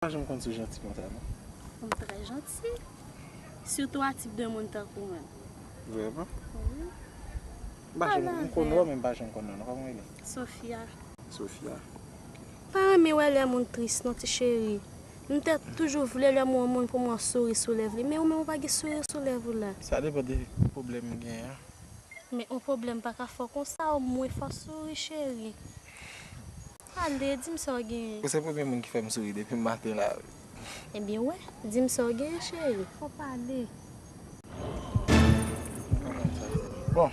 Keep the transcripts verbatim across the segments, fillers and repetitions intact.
Pa janm konn sou janti konsa, non. Ou trè janti. Sitou a tip de moun tankou mwen. Vrèman? Wi. M pa janm, m konn wè, men m pa janm konn non. Kòman w rele? Sofia. Sofia. Pa renmen wè lè moun tris, non, ti cheri. M te toujou vle lè m wè yon moun pou m wè souri sou lèv li. Men ou menm ou pa gen souri sou lèv ou la. Sa depann de pwoblèm m genyen an. Men yon pwoblèm pa ka fè w konsa, omwen fò w souri, cheri. Ale, di m sa w genyen. Ou se premye moun ki fè m souri depi maten la. Ebyen, wè, di m sa w genyen, cheri. Fò w pale. Bon,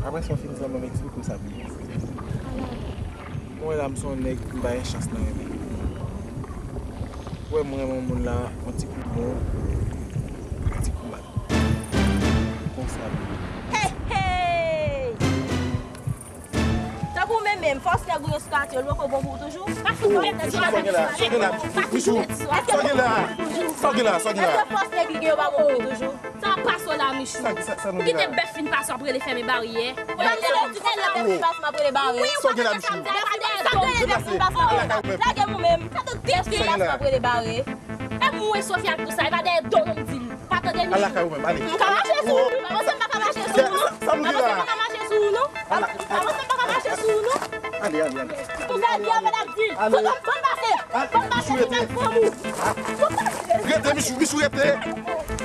apre sa w fin zanmi m, eksplike w sa pou mwen. Mwen la, m se yon nèg, m pa gen chans nan renmen. Ou wè, mwen renmen yon moun la, yon ti kou bon, yon ti kou mal. Konsa. Hey, hey! Tankou menm menm, fòs nèg ou yo sou katye, l poko bon pou ou toujou? Pa fout mwen tèt. Sa w gen la? Sa w gen la? Michou, sa w gen la? Sa w gen la? Sa w gen la? Èske fòs nèg li gen yo pa bon pou ou toujou? Sa w ap pase w la, Michou? Sa, sa, sa nou gen la? Ou kite bèf fin pase w ap rele fèmen baryè. Ou pa gen lè di fòs nèg bèf fin pase m ap rele bare. Sa w gen la, Michou? Sa w gen lè bèf fin pase w ap rele bare. Lage m ou menm. Sa tout bèf fin pase m ap rele bare. E mwen Sofia pou sa, e pa dèyè do nou m di l. Pa tande Michou. Al lakay ou menm, ale. M ka mache sou ou. Avanse m pa ka mache sou ou, non. Avanse m pa ka mache sou ou, non. Avanse m pa ka mache sou ou, non. Ale, ale, ale. Ou fè di a, men ap di. Ale. Ban m pase. Ban m pase, se pa fanm ou. Rete, Michou, Michou, rete.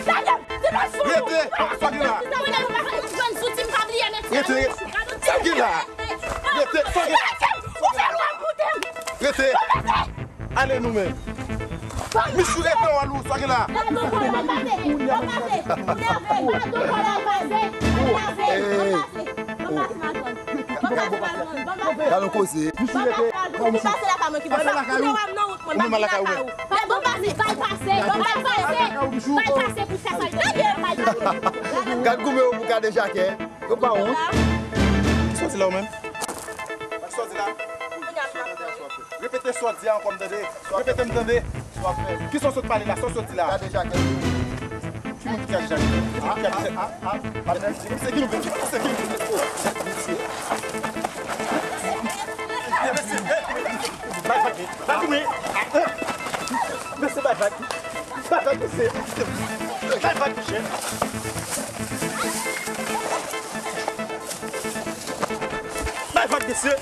Lage m, se pa fanm ou. Rete. Sa gen la? Mwen la, mwen pa fè yon grann zouti, m pa bliye, men rete. Sa gen la? Rete. Sa gen la? Ou fè lwa m koute m. Rete. Ban m pase. Ale nou menm. Michou rete w alou, sa gen la? Gade yon koze. Michou rete. Pase lakay ou. Ou menm al lakay ou. Gad goumen ou pou gade jakè. Yo pa wont. Sòti la ou menm. Sòti la. Repete sa w di a ankò, m tande. Repete, m tande. Kisa w sot pale la? Sa w sot di la? Gade jakèt. Ki moun ki gade jakèt? Ki moun ki gade jakèt? Se ki moun? Se ki moun? Bay vag li. Bay vag li. Mesye, bay vag. Bay vag, mesye. Bay vag, mesye. Bay vag, mesye.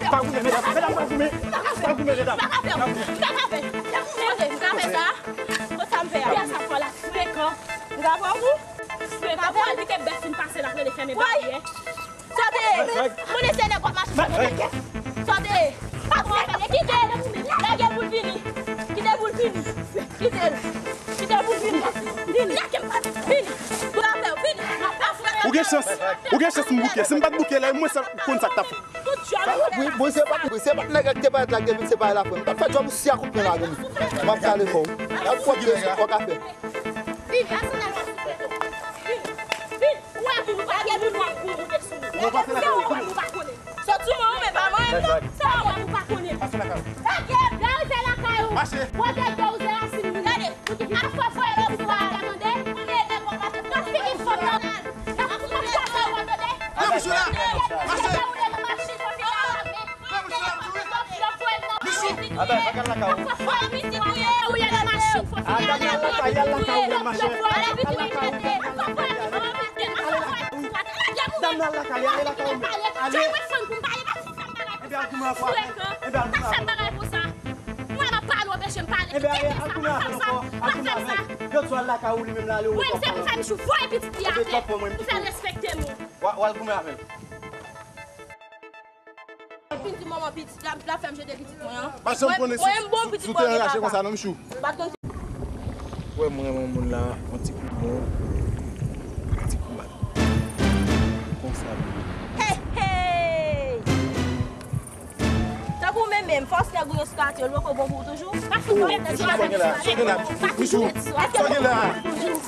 Pa goumen, medam. Medam, pa goumen. Pa goumen, medam. Pa ka fè w. M pa ka fè. M ka fè sa. Kot sa m fè a? Fè sa fò la. Frekan. M ka pran pou? Frekan. Pou al kite bèf fin pase l ap rele fèmen baryè. Sòti! Moun eseye nèg w ap mache sou mwen. Sòti! Pa pran apèl, kite l! Lage l pou l vini! Kite l pou l vini! Kite l! Kite l pou l vini! Vini! Lage m pa vini! Pou l apèl, vini! Ou gen chans! Ou gen chans m bouke! Si m pa t bouke la, e mwen sa konn sa k t ap fèt. Tout djòl ou fè la. Wi, bon, se pa, se pa nèg la ki te parèt la, ki te vin separe la, frè m. M t ap fè djòb ou si a kout pwen la, granm. M ap kale fò w. L ap fòk de sou fòk a fè. Vini, asann al pa sou fè. Vini, vini. Ou wè moun ou pa konnen, ou ap kouri moute sou ou. Ou pa konnen. Sot sou mwen, ou men pa mwen, non. Sa ou wè ou pa konnen. Pase lakay ou. Lage, lè w rive lakay ou. Mache. Bwè dèyè w, se rasin moun. Gade. Al fè fòy lòt fwa, tande? Ou men nèg w ap mache. Nan figi fanm nan. Nan figi fanm nan, tande? Lè misye la. Mache. Lè misye la. Michou. Atò, pa gad lakay ou. Fò fò isit ou ye, ou ye nan machin, fò fini ale. Al lakay ou, al lakay ou, al lakay ou. Dam nan al lakay, ale lakay ou. Ale. Ebyen, al goumen ankò avè l. Ebyen, al goumen avè l. Ebyen, al goumen avè l ankò. Al goumen avè l. Lòt jou al lakay ou, li menm l ale, ou. Mwen, se pou fè Michou voye pitit li atè. Pou fè respekte mwen. W a, w al goumen avè l. Fin di manman pitit la, la fè m jete pitit mwen an. Pa janm konnen si, si w te anraje konsa non, Michou. Pa t konn si. Ou wè, mwen renmen yon moun la, yon ti kou bon, yon ti kou mal. Konsa. Hey, hey! Tankou mwen menm, fòs nèg ou yo sou katye, l poko bon pou ou toujou? Pa fout mwen tèt. Michou, sa w gen la? Sa w gen la? Michou, sa w gen la?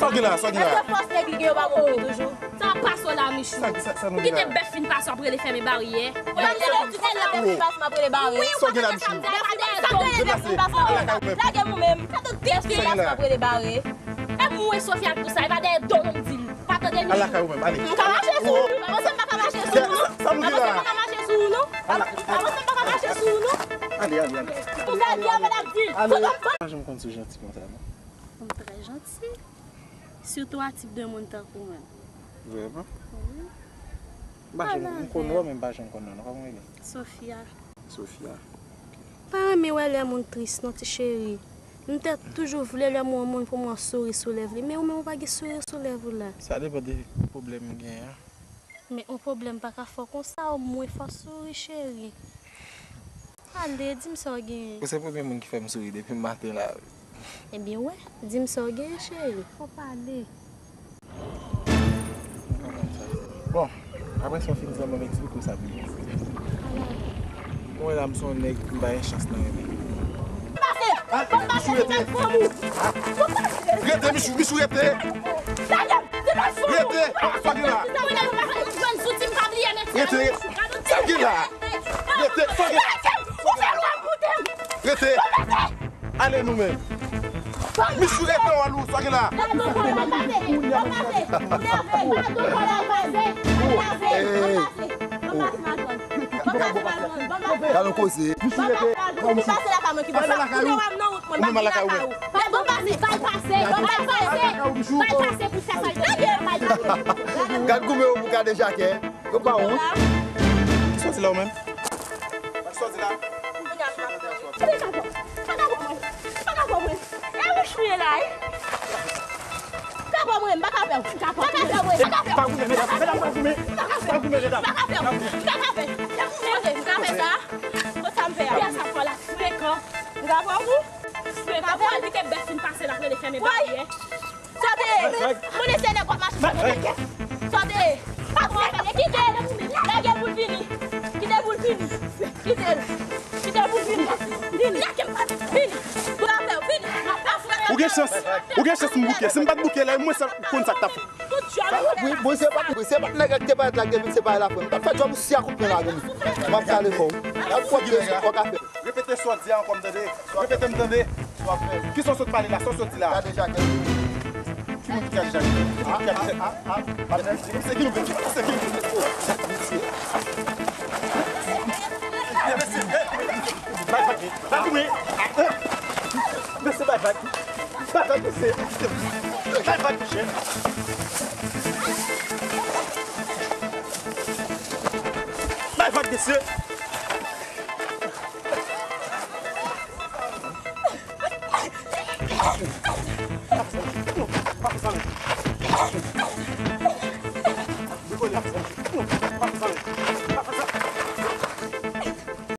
Sa w gen la? Sa w gen la? Èske fòs nèg li gen yo pa bon pou ou toujou? Sa Pase w la, Michou. Sa, sa, sa nou gen la? Ou kite bèf fin pase w ap rele fèmen baryè. Ou ap rele, ou kite bèf fin pase m ap rele bare. Wi, ou pa konn sa m di a, e pa dèyè do w. Deplase. Lage m ou menm. Bèf fin pase m ap rele bare. E mwen Sofia k di w sa, e pa dèyè do w non m di l. Pa tande Michou. Al lakay ou menm, ale. M ka mache sou ou. Avanse m pa ka mache sou ou non. Avanse m pa ka mache sou ou non. Avanse m pa ka mache sou ou non. Ale, ale, ale. Ou fè di, an fè n ap di. Ale. M pa janm konn si w janti konsa non. Ou trè janti. Sitou a tip de moun tankou mwen. Vrèman? Wi. M pa janm, m konn wè w, men m pa janm konn non. Kòman w rele? Sofia. Sofia. Pa renmen wè lè moun tris non, ti cheri. M te toujou vle lè m wè yon moun pou m wè souri sou lèv li, men ou menm ou pa gen souri sou lèv ou la. Sa depann de pwoblèm m genyen an. Men yon pwoblèm pa ka fè w konsa, omwen fò w souri, cheri. Ale, di m sa w genyen. Ou se premye moun ki fè m souri depi maten la. Ebyen, wè, di m sa w genyen, cheri. Fò w pale. Bon, apre sa w fin di la, ban m eksplike w sa byen. Mwen la, m se yon nèg, m pa gen chans nan renmen. Pase! Pase! Pase! Rete, Michou, Michou, rete! Rete! Sa gen la? Rete! Sa gen la? Rete! Sa gen la? Rete! Ale nou menm. Michou, rete w, Alou, sa gen la? Gade yon koze. Michou, rete. Pase lakay ou. Ou menm al lakay ou. Gad goumen yo pou Kadejakè. Yo pa wont. Soti la ou menm. Soti la. Pa ka pran mwen. Pa ka pran mwen. E wouch ou ye la, wi. Pa pran mwen, m pa ka fè w. Pa ka fè w, mwen. Pa ka fè w. Pa goumen, medam. Medam, pa goumen. Pa goumen, medam. Pa ka fè w. Pa ka fè w. Tande, m ka fè sa. Bon, sa m fè a. Gad sa fò la. Frekan. M ka pran ou. Frekan. Pral kite bèf fin pase l ap rele fèmen baryè. Sòti! Moun ese nèg w ap mache sou mwen. Sòti! Pa pran fè, kite l! Lage l pou l vini! Kite l pou l vini! Kite l! Kite l pou l vini! Vini! Lage m! Vini! Pou l ap fè, vini! Ou gen chans! Ou gen chans m bouke! Si m pa t bouke la, mwen sa konn sa k t ap fèt. Wi, bon, se pa, se pa nèg la ki te parèt la, ki te vin separe la, frè. M t ap fè djòb ou si a kout pwen la, granmoun. M ap kale kò w. Y ap fòt de sou kò kafe. Repete sa w di a ankò, m tande. Repete m tande. Sa w ap fè? Kisa w sot pale la? Sa w sot di la? Kadejakè. Ki moun ki kadejakè? Ki moun ki kadejakè? Mesye, mesye, mesye, ki nou vin? Mesye, ki nou vin? Mesye, mesye, bay vag li. Bay vag li. Mesye, bay vag. Bay vag, mesye. Bay vag, mesye. Bay vag, mesye.